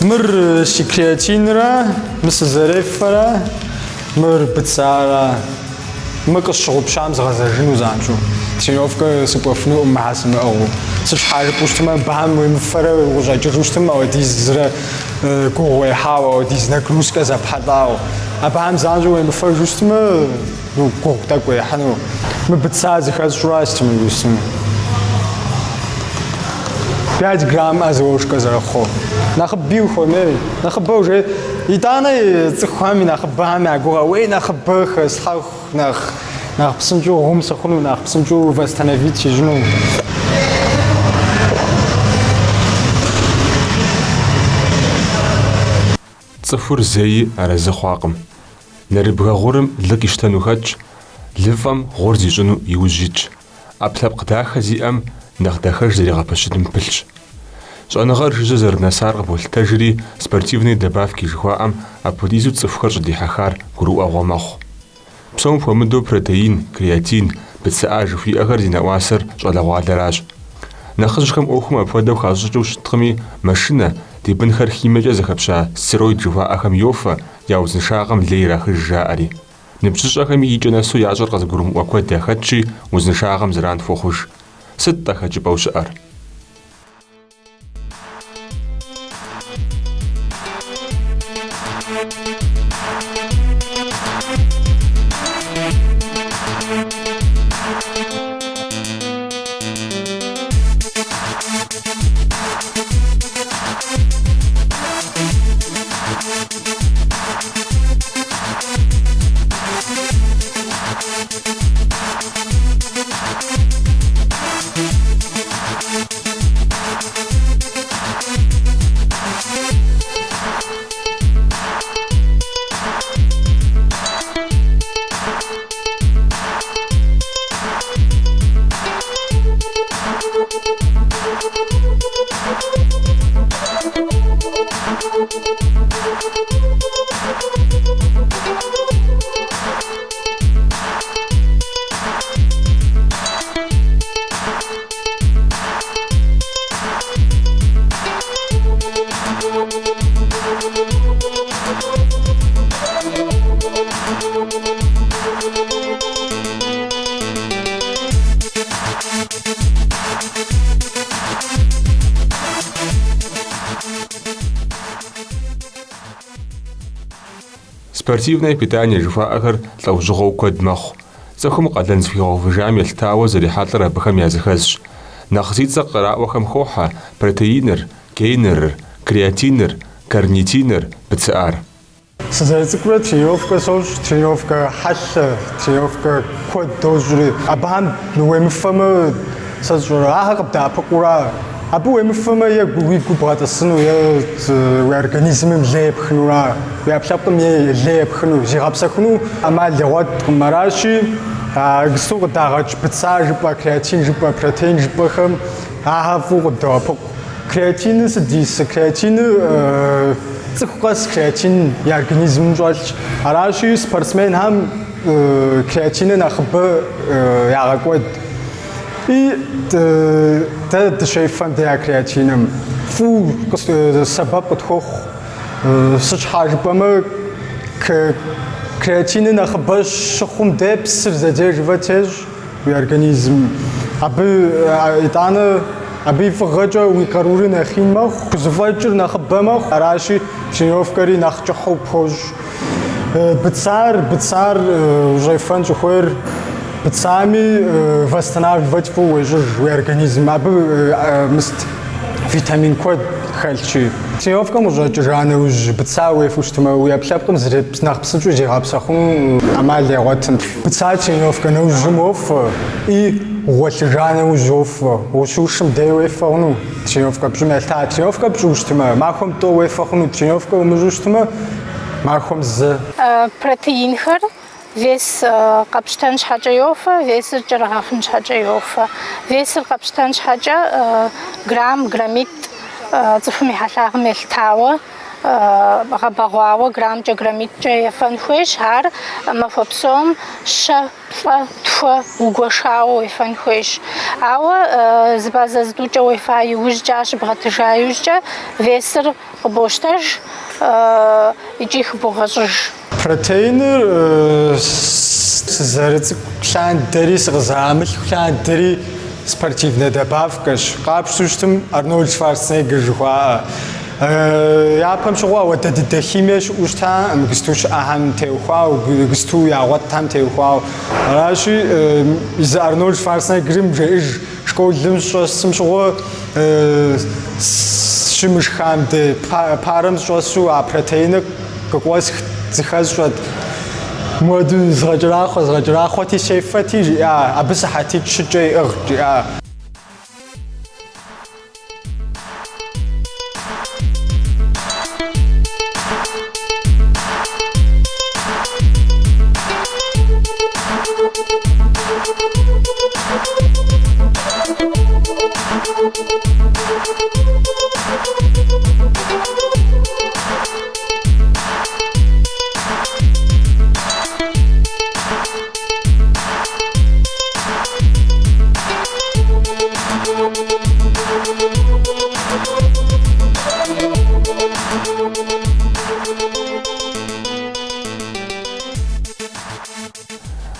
Мыр си креатинра, мы сызэрефэра, мыр БЦА-ра. Мы къысщыгъупщам згъэзэжыну занщӏэу. Тренировкэ сыкӏуэфынукъым мыхьэр сымыӏыгъыу. Сыт щхьа жыпӏэу щытмэ, мыбыхэм уемыфэрэ укъыщӏэкӏыжу щытмэ, ауэдизрэ гугъу уехьауэ, ауэдиз нагрузкэ зэпхьэлӏауэ. Абыхэм занщӏэу уемыфэжу щытмэ, гугъу тӏэкӏу уехьыну. Мы БЦА зыхэсщӏура сытми иджыпсту. 5 грамм зы ложкэ зэрыхъуу. Нэхъыби ухуэмей, нэхъыбэу жей. Итӏанэ цӏыхухэм и нэхъыбэхэм я гугъэ, уей нэхъыбэ хэслъхьэху, нэхъ, нэхъ псынщӏэу гъум сыхъуну, нэхъ псынщӏэу восстановить сищӏыну. Цӏыхур зэи арэзы хъуакъым. Нэрыбгэ гъурым лы къищтэну хэтщ, лыфӏэм гъур зищӏыну иужь итщ. ӏэпкълъэпкъ дахэ зиӏэм нэхъ дахэж зэригъэпэщыным пылъщ. Щӏэныгъэр жыжьэ зэрынэсар къыболъытэжри, спортивные добавки жыхуаӏэм апхуэдизу цӏыхухэр щӏыдихьэхар гурыӏуэгъуэ мэхъу. Псом хуэмыдэу протеин, креатин, БЦА жыхуиӏэхэр зи нэӏуасэр щӏалэгъуалэращ. Нэхъыжьхэм ӏуэхум апхуэдэу хащӏыкӏыу щыткъыми, мэшынэ, ди бынхэр химиекӏэ зэхэпща стероид жыхуаӏэхэм йофэ, я узыншагъэм лей ирахыж жаӏэри. Ныбжьыщӏэхэми икӏэ нэсу ящӏэр къызыгурымыӏуэ куэд яхэтщи, узыншагъэм зэран хуохъуж. Сыт-тӏэ хэкӏыпӏэу щыӏэр? Спортивное питание жыхуаӏэхэр лӏэужьыгъуэу куэд мэхъу. Цӏыхум къалэн зыхуигъэувыжам елъытауэ зэрихьэлӏэр абыхэм языхэзщ. Нэхъ зи цӏэ къраӏуэхэм хохьэ протеиныр, гейнерыр, креатиныр, карнитиныр, БЦА-р. Сызэрыцӏыкӏурэ тренировкэ сощӏ, тренировкэ хьэлъэ, тренировкэ куэд дощӏри. Абыхэм уемыфэмэ, сэ сщӏэрэ, ахэр къыбдэӏэпыкъуура? Абы уемыфэмэ, е уи гу бгъэтӏысыну, е уи организмым лей епхынура, уи ӏэпкълъэпкъым лей епхыну, зигъэпсэхуну ӏэмал игъуэткъым. Аращи, иджыпсту къыдагъэкӏ БЦА жыпӏэ, креатин жыпӏэ, протеин жыпӏэхэм ахэр фӏыуэ къыддоӏэпыкъу. Креатиныр сыт зищӏысыр? Креатиныр цӏыху къэс креатин и организмым щӏэлъщ. Аращи, спортсменхэм креатиныр нэхъыбэ ягъэкӏуэд. И дэ дыщефэм де а креатиным фӏыуэ сэбэп къытхуохъу. Сыт щхьа жыпӏэмэ, креатиныр нэхъыбэ щыхъум де псыр задерживать ещӏ уи организм. Абы итӏанэ абы и фӏыгъэкӏэ уи къарури нэхъ ин мэхъу, хузэфӏэкӏыр нэхъыбэ мэхъу. Аращи, тренировкэри нэхъ кӏыхьу пхуощӏ. БЦА-р, БЦА-р ущӏефэн щӏыхуейр БЦА-ми восстанавливать фӏыуэ уещӏыж уи организм. Абы мыст витамин куэд хэлъщи. Тренировкэм ущӏэкӏыжа нэужь БЦА уефэу щытмэ, уи ӏэпкълъэпкъым нэхъ псынщӏэу зигъэпсэхуну ӏэмал егъуэтым. БЦА тренировкэ нэужьым уофэ и гъуэлъыжа нэужь уофэ. Ущыушым дей уефэ хъуну тренировкэ пщӏым елъыта. Тренировкэ пщӏыу щытмэ, махуэм тӏэу уефэ хъуну, тренировкэ умыщӏу щытмэ, Махуэм зы. Протеинхэр вес къэпщтэн щхьэкӏэ йофэ, весыр кӏэрыгъэхун щхьэкӏэ йофэ. Весыр къэпщтэн щхьэкӏэ грамм, граммитӏ цӏыхум и хьэлъагъым елъытауэ. гъэбэгъуауэ граммкӏэ, граммитӏкӏэ ефэн хуейщ. Ар махуэ псом щэ, плӏэ, тхуэ угуэшауэ уефэн хуейщ. Ауэ зы мазэ зытӏукӏэ уефа иужькӏэ, ар щыбгъэтыжа иужькӏэ весыр къыбощтэж икӏи хыбогъэщӏыж. Протеиныр сызэрыцӏыкӏу лъандэри, сыкъызэрамылъху лъандэри спортивнэ добавкэщ. Къапщтэу щытым Арнольд Шварценеггер жыхуаӏэ. Япэм щыгъуэ ауэдэ дыдэ химие щыӏэу щытаӏым, иджысту щыӏэхэм теухуауэ, иджысту ягъуэтхэм теухуауэ. Аращи, езы Арнольд Шварценеггерым жеӏэж школым щӏэсым щыгъуэ сыщымышхам де парэм сыщӏэсу а протеиныр къыкъуэсхт, зыхэсщӏэт. Муэду згъэкӏэрахъуэ, згъэкӏэрахъуэти, сефэти, жиӏа, абы сыхьэтитӏ-щыкӏэ иӏыгът, жиӏа.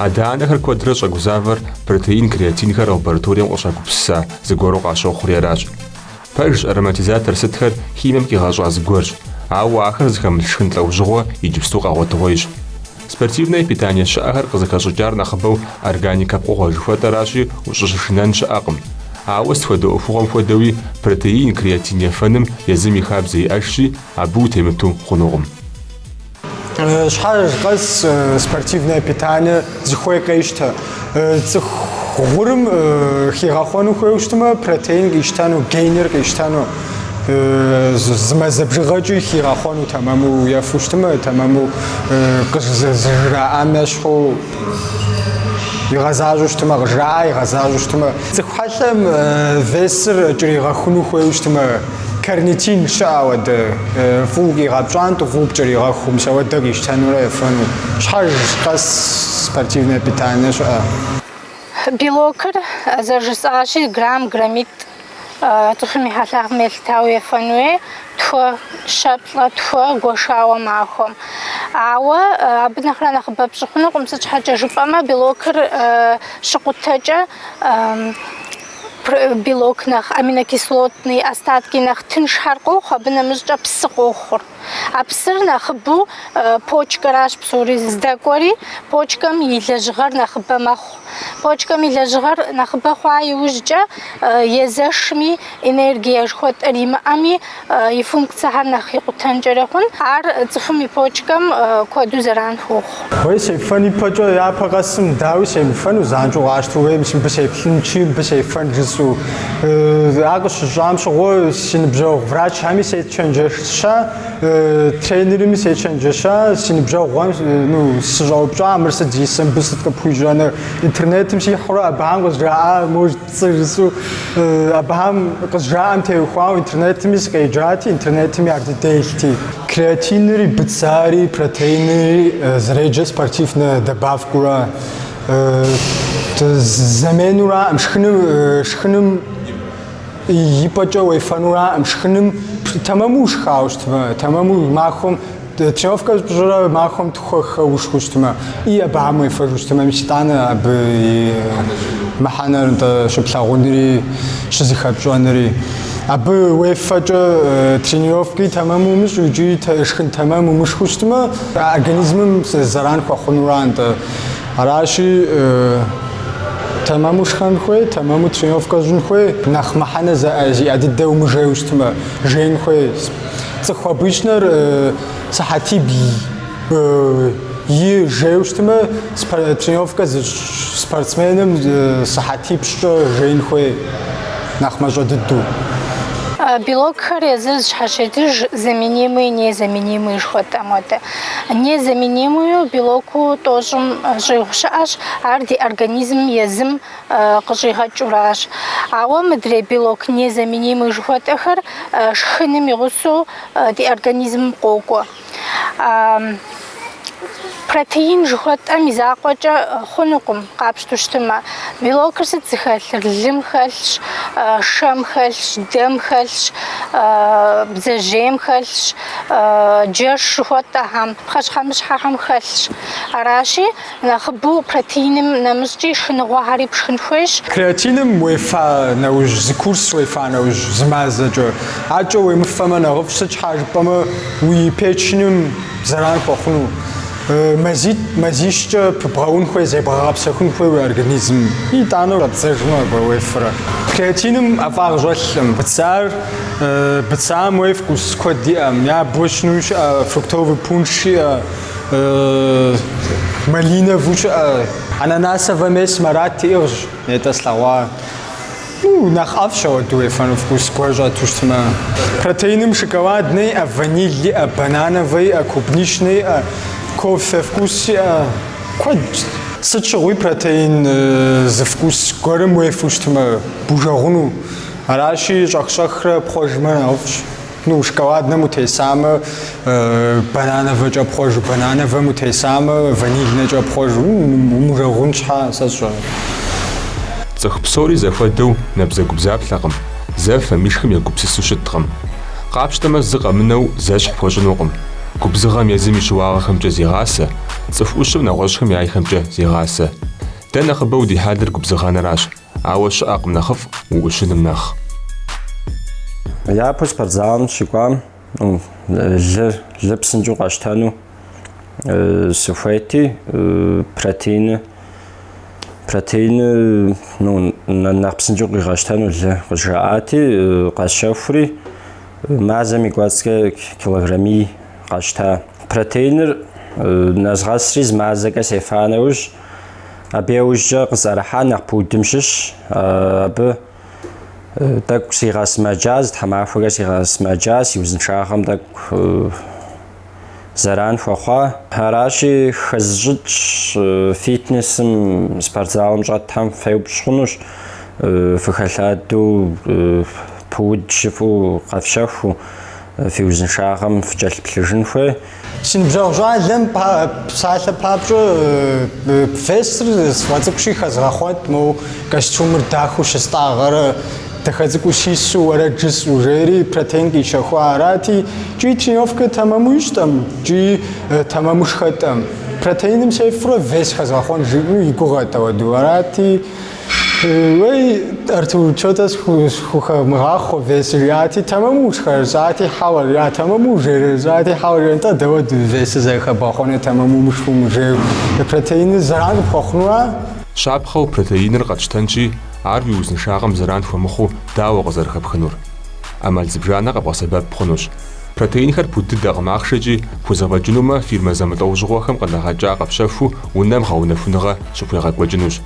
Адэ-анэхэр куэдрэ щӏэгузавэр протеин, креатинхэр лабораторием къыщагупсыса зыгуэру къащохъури аращ. Пэжщ, ароматизатор сытхэр химием къигъэщӏа зыгуэрщ, ауэ ахэр зыхэмылъ шхын лӏэужьыгъуэ иджыпсту къэгъуэтыгъуейщ. Спортивное питание щыӏэхэр къызыхэщӏыкӏар нэхъыбэу органикэ пкъыгъуэ жыхуэтӏэращи, ущӏыщышынэн щыӏэкъым. Ауэ сыт хуэдэ ӏуэхугъуэм хуэдэуи, протеин, креатин ефэным езым и хабзэ иӏэжщи, абы утемыту хъунукъым. Щхьэж къэс спортивное питание зыхуей къещтэ. Цӏыху гъурым хигъэхъуэну хуейуэ щытмэ, протеин къищтэну, гейнер къищтэну, зы мазэ бжыгъэкӏи хигъэхъуэну тэмэму ефу щытмэ, тэмэму къызэрыжраӏам ещхьу игъэзащӏэу щытмэ, къыжраӏа игъэзащӏэу щытмэ. Цӏыху хьэлъэм весыр кӏэригъэхуну хуейуэ щытмэ, Карнитин щыӏэ ауэдэ, фӏыуэ къигъэпщӏантӏэу, фӏыуэ пкӏэригъэхуу, мис ауэдэ къищтэнурэ ефэну. Щхьэж къэс спортивное питание щыӏэ. Белокыр, зэрыжысӏащи, грамм, граммитӏ цӏыхум и хьэлъагъым елъытауэ ефэн хуей, тхуэ, щэ, плӏэ, тхуэ гуэшауэ махуэм. Ауэ абы нэхърэ нэхъыбэ пщӏы хъунукъым, сыт щхьэкӏэ жыпӏэмэ, белокыр щыкъутэкӏэ Белок нэхъ аминокислотный остатки нэхъ тыншхэр къохъу, абы нэмыщӏкӏэ псы къохъур. А псыр нэхъыбэу почкэращ псори здэкӏуэри, почкэм и лэжьыгъэр нэхъыбэ мэхъу. Почкэм и лэжьыгъэр нэхъыбэ хъуа иужькӏэ езэшми, энергие жыхуэтӏэр имыӏэми, и функцэхэр нэхъ икъутэнкӏэрэ хъун. Ар цӏыхум и почкэм куэду зэран хуохъу. Уей, сефэн ипэкӏэ япэ къэсым дауи семыфэну, занщӏэу къащтэу, уей, мис мыбы сеплъынчи, мыбы сефэн жысӏэу. Ар къыщыщӏам щыгъуэ си ныбжьэгъу врачхэми сечэнджэща, тренерми сечэнджэща, си ныбжьэгъухэм, ну, сыщӏэупщӏа, мыр сыт зисэ, мыбы сыт къыпхуищӏэнур. Интернетым сихьурэ абыхэм къызжаӏа, может, пцӏы жысӏэу абыхэм къызжаӏэм теухуауэ интернетми сыкъеджати, интернетми ар дыдэ илъти. Креатинри, БЦА-ри, протеинри зэреджэ спортивнэ добавкэура заменураӏым, шхыным, шхыным и пӏэкӏэ уефэнураӏым, шхыным тэмэму ушхауэ щытмэ, тэмэму махуэм Тренировкэ пщӏырэ махуэм тхуэ-хэ ушхыу щытмэ, и абыхэм уефэжу щытмэ, мис итӏанэ абы и мыхьэнэр нтӏэ щыплъагъунри, щызыхэпщӏэнри. Абы уефэкӏэ тренировки тэмэму умыщӏу икӏи шхын тэмэм умышхыу щытмэ, организмым зэран хуэхъунура нтӏэ. Аращи, тэмэму шхэн хуей, тэмэму тренировкэ щӏын хуей, нэхъ мыхьэнэ зиӏэ дыдэ умыжейуэ щытмэ, жеин хуей. Цӏыху обычнэр сыхьэтибл и жейуэ щытмэ, тренировкэ зыщӏ спортсменым сыхьэтипщӏкӏэ жеин хуей, нэхъ мащӏэ дыдэу. Белокхэр езыр зыщхьэщедзыж заменимый, незаменимый жыхуэтӏэм хуэдэ. Незаменимую белоку тӏощӏым щӏигъу щыӏэщ, ар ди организм езым къыщӏигъэкӏыуращ. Ауэ мыдрей белок незаменимый жыхуэтӏэхэр шхыным и гъусэу ди организмым къокӏуэ. Протеин жыхуэтӏэм и закъуэкӏэ хъунукъым, къапщту щытымэ. Белокыр сыт зыхэлъыр? Лым хэлъщ, шэм хэлъщ, дэм хэлъщ, бдзэжьейм хэлъщ, джэш жыхуэтӏэхэм, пхъэщхьэмыщхьэхэм хэлъщ. Аращи, Нэхъыбэу протеиным нэмыщӏкӏи шхыныгъуэхэри пшхын хуейщ. Креатиным уефа нэужь, зы курс уефа нэужь, зы мазэкӏэ, акӏэ уемыфэмэ нэхъыфӏщ, сыт щхьа жыпӏэмэ уи печеным зэран хуэхъуну. Мазитӏ, мазищкӏэ пыбгъэун хуей, зебгъэгъэпсэхун хуей уи организмым. Итӏанэ щӏэбдзэжмэ абы уефэрэ. Креатиным ӏэфӏагъ щӏэлъкъым. БЦА-р, БЦА-м уей вкус куэд иӏэм, яблочнэу щыӏэ, фруктовый пунш иӏэ. Малинову щыӏэ ананасовэ мес Марат иӏыгъщ, нетӏэ слъэгъуа. Ну, нэхъ ӏэфӏщ ауэдэу уефэну вкус гуэр щӏэту щытмэ. Протеиным шоколаднэ иӏэ, ваниль иӏэ, банановэ иӏэ, клубничнэ иӏэ, кофе вкус иӏэ. Куэд. Сыт щыгъуи протеин зы вкус гуэрым уефэу щытмэ, бужэгъуну. Аращи, щӏэх-щӏэхрэ пхъуэжмэ нэхъыфӏщ. Ну, шоколаднэм утесамэ, банановэкӏэ пхъуэжу, банановэм утесамэ, ванильнэкӏэ пхъуэжу, умыжэгъун щхьа, сэ сщӏэрэ. Цӏыху псори зэхуэдэу набдзэгубдзаплъэкъым, зэфэм, ишхым егупсысу щыткъым. Къапщтэмэ, зы къэмынэу зэщхь пхуэщӏынукъым. Губзыгъэм езым и щыуагъэхэмкӏэ зегъасэ, цӏыху ӏущым нэгъуэщӏхэм яйхэмкӏэ зегъасэ. Дэ нэхъыбэу ди хьэлыр губзыгъэныращ. Ауэ щыӏэкъым нэхъыфӏ уӏущыным нэхъ. Япэу спортзалым сыщыкӏуам лы, лы псынщӏэу къэщтэну сыхуейти, протеины, протеины, ну, нэхъ псынщӏэу къигъэщтэну лы къызжаӏати, къэсщэхури, мазэм и кӏуэцӏкӏэ килограммий къэщта. Протеиныр нэзгъэсри зы мазэкӏэ сефа нэужь, Абы иужькӏэ къысӏэрыхьа нэхъ пудым щыщ, абы тӏэкӏу сигъэсымэджа, зы тхьэмахуэкӏэ сигъэсымэджа, си узыншагъэм тӏэкӏу зэран хуэхъуа. Аращи, хэзыщӏыкӏ фитнесым, спортзалым щӏэтхэм феупщӏ хъунущ, фыхэлъадэу пуд жыфӏэу къэфщэхуу, фи узыншагъэм фыкӏэлъыплъыжын хуей. Си ныбжьэгъу щӏалэм псалъэ папщӏэ весыр сфӏэцӏыкӏущи хэзгъэхъуэнт, моуэ костюмыр дахэу щыстӏагъэрэ дахэ цӏыкӏуу сису уэрэд жысӏэу жери протеин къищэхуа арати, икӏи тренировкэ тэмэму ищӏтэм, икӏи тэмэму шхэтэм. Протеиным сефурэ вес хэзгъэхъуэн жиӏэу и гугъэт ауэдэу арати, Уей, Артур, чё-то схухэмыгъахъуэ весыр жиӏати, тэмэму ушхэрэ жысӏати, хьэуэ жиӏа, тэмэму ужейрэ жысӏати, хьэуэ жиӏа, нтӏэ, дауэду весыр зэрыхэбгъэхъуэнур тэмэму умышхыу умыжейуэ, протеиныр зэран къыпхуэхъунура? Щапхъэу протеиныр къэтщтэнщи, ар уи узыншагъэм зэран хуэмыхъуу дауэ къызэрыхэпхынур? ӏэмал зыбжанэ къэбгъэсэбэп хъунущ. Протеинхэр пуд дыдэкъым ахъшэкӏи, пхузэфӏэкӏынумэ, фирмэ зэмылӏэужьыгъуэхэм къыдагъэкӏа къэпщэхуу унэм гъэунэхуныгъэ щыпхуегъэкӏуэкӏынущ.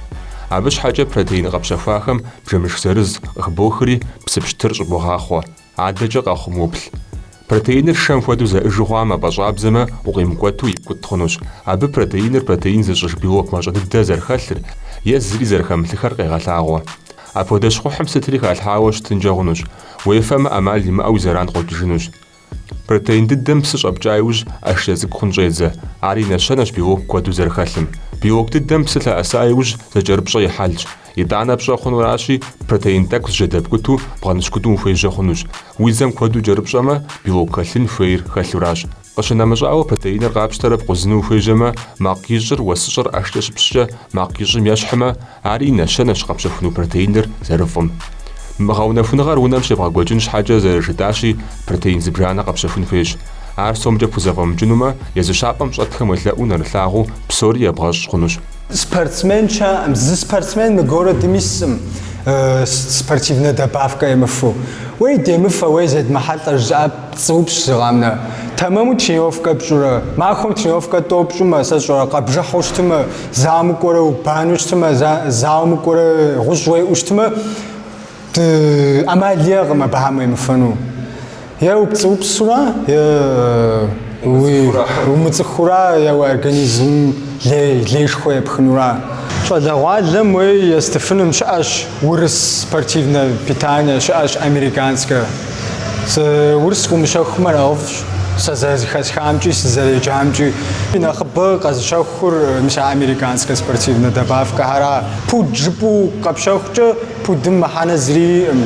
Абы щхьэкӏэ протеин къэпщэхуахэм бжэмышх зырыз къыхыбохри, псы пщтыр щӏыбогъахъуэ. Адэкӏэ къэхъум уоплъ. Протеиныр шэм хуэдэу зэӏыжу хъуамэ, пӏэщӏабзэмэ, укъимыкӏуэту ипкӏут хъунущ. Абы протеиныр протеин зыщӏыж белок мащӏэ дыдэ зэрыхэлъыр е зыри зэрыхэмылъыхэр къегъэлъагъуэ. Апхуэдэ щхъухьым сытри халъхьауэ щытынкӏэ хъунущ. Уефэмэ, ӏэмал имыӏэу зэран къокӏыжынущ. Протеин дыдэм псы щӏэпкӏа иужь ӏэшкӏэ цӏыкӏу хъун щӏедзэ. Ар и нэщэнэщ белок куэду зэрыхэлъым. Белок дыдэм псы лъэӏэса иужь зэкӏэрыпщӏэ и хьэлщ. Итӏанэ пщӏэ хъунуращи, протеин тӏэкӏу зыжьэдэпкӏуту бгъэныщкӏуту ухуежьэ хъунущ. Уи дзэм куэду кӏэрыпщӏэмэ, белок хэлъын хуейр хэлъуращ. Къыщынэмыщӏауэ, протеиныр къапщтэрэ пкъузыну ухуежьэмэ, макъ ищӏыр уэсыщӏэр ӏэшкӏэ щыпщӏкӏэ макъ ищӏым ещхьмэ, Ари и нэщэнэщ къэпщэхуну протеиныр зэрыфӏым. Мы гъэунэхуныгъэр унэм щебгъэкӏуэкӏын щхьэкӏэ зэрыжытӏащи, протеин зыбжанэ къэпщэхун хуейщ. Ар сомкӏэ пхузэфӏэмыкӏынумэ, езы щапӏэм щӏэтхэм уелъэӏуу нэрылъагъуу псори ебгъэщӏ хъунущ. Спортсмен щыӏэкъым, зы спортсмен мы городым искъым спортивнэ добавкэ емыфэу. Уей демыфэ, уей зедмыхьэлӏэ жызыӏэ пцӏыупсщ зы къэмынэ. Тэмэму тренировкэ пщӏурэ, махуэм тренировкэ тӏэу пщӏымэ, сэ сщӏэрэ, къэбжыхьу щытымэ, зауэм укӏуэрэ убанэу щытымэ, зауэм укӏуэрэ гъущӏ уеӏэу щытымэ. ӏэмал иӏэкъым абыхэм уемыфэну. Е упцӏыупсура, е уи умыцӏыхура, е уи организмым лей, лейшхуэ епхынура. Щӏалэгъуалэм уей естыфыным щыӏэщ урыс спортивнэ питание, щыӏэщ американскэ. Урыс къыумыщэхумэ нэхъыфӏщ, сэ зэрызэхэсхамкӏи сызэреджамкӏи. Нэхъыбэ къэзыщэхур мис а американскэ спортивнэ добавкэхэра. Пуд жыпӏэу къэпщэхукӏэ пудым мыхьэнэ зыри иӏэм.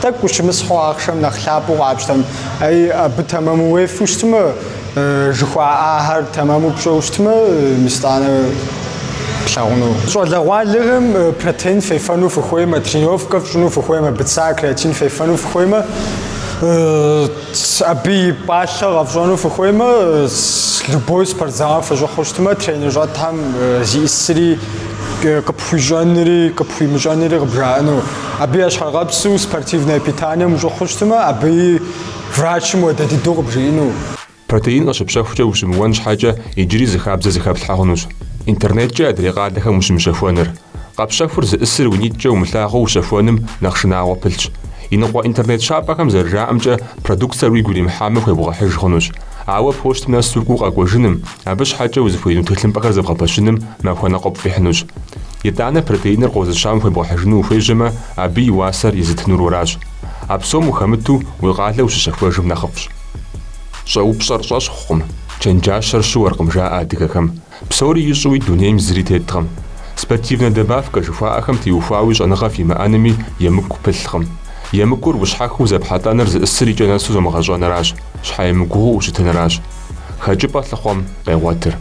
Тӏэкӏу ущымысхьу ахъшэм нэхъ лъапӏэу къапщтэм, ай абы тэмэму уефэу щытмэ, жыхуаӏахэр тэмэму пщӏэу щытмэ, мис итӏанэ плъагъуну. Щӏалэгъуалэхэм протеин фефэну фыхуеймэ, тренировкэ фщӏыну фыхуеймэ, БЦА, креатин фефэну фыхуеймэ, абы и пӏалъэ къэфщӏэну фыхуеймэ, любой спортзалым фыщӏыхьэу щытмэ, тренер щӏэтхэм зиӏысри, къыпхуищӏэнри, къыпхуимыщӏэнри къыбжаӏэну. Абы ещхьыркъэпсу спортивное питанием ущӏыхьэу щытмэ, абыи врачым хуэдэ дыдэу къыбжиӏэну. Протеин къыщыпщэхукӏэ ущымыуэн щхьэкӏэ иджыри зы хабзэ зыхэплъхьэ хъунущ. Интернеткӏэ адрей къалэхэм ущымыщэхуэныр. Къэпщэхур зыӏысыр уи нитӏкӏэ умылъагъуу ущэхуэным нэхъ шынагъуэ пылъщ. Иныкъуэ интернет щапӏэхэм зэрыжаӏэмкӏэ, продукцэр уигу иримыхьамэ хуебгъэхьыж хъунущ. Ауэ пощтым нэс укӏуэу къэкӏуэжыным, абы щхьэкӏэ узыхуеину тхылъымпӏэхэр зэбгъэпэщыным махуэ ныкъуэ пфӏихьынущ. Итӏанэ протеиныр къозыщам хуебгъэхьыжыну ухуежьэмэ, абы и уасэр езытынур уэращ. А псом ухэмыту уи къалэ ущыщэхуэжым нэхъыфӏщ. Щӏэупщӏэр щӏэщхъукъым, чэнджащэр щыуэркъым, жаӏэ адыгэхэм. Псори ищӏуи дунейм зыри теткъым. Спортивнэ добавкэ жыхуаӏэхэм теухуауи щӏэныгъэ фимыӏэнми емыкӏу пылъкъым. Емыкӏур ущхьэхыу зэпхьэлӏэныр зыӏысыр икӏэ нэсу зомыгъэщӏэныращ, щхьэемыгугъуу ущытыныращ. Хэкӏыпӏэ лъыхъуэм къегъуэтыр.